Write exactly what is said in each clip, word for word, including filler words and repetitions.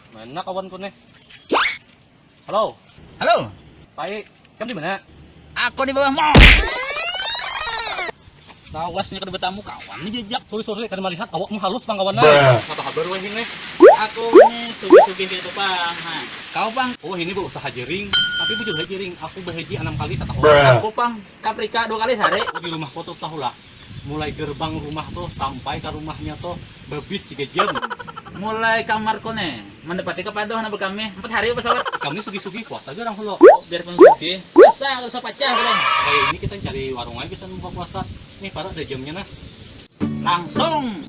Mana kawanku nih? Halo. Halo. Pai, kamu di mana? Aku di bawah mall. Tawasnya kada bertamu kawan nih jejak. Sorry, sorry, kada melihat awakmu halus pang kawan. Apa kabar wahini? Aku nih sugih-sugih gitu pang. Nah, kau pang? Oh, ini berusaha jering, tapi bujur aja jering. Aku bahaji enam kali setahun. Aku pang kaprika dua kali sehari. Di rumah kau tuh tahu lah. Mulai gerbang rumah tuh sampai ke rumahnya tuh babis tiga jam. Mulai kamar kone mendepati kepadoh anak bekami empat hari pesawat. Kami sugi-sugi puasa garang hulu. Biarpun sugi puasa harus pacah belum. Kayak ini kita cari warung aja pesan buka puasa. Nih para ada jamnya nah. Langsung.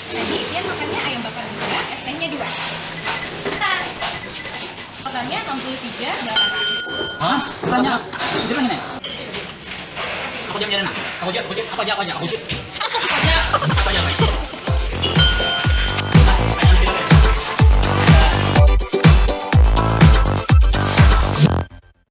Jadi, pian makannya ayam bakar dua, es tehnya dua. Totalnya enam puluh tiga delapan ratus. Hah? Bukannya itu lagi nih? Aku jam jalan. Aku jam, aku jam, apa aja, apa aja, aku jam. Apa aja? Apa aja?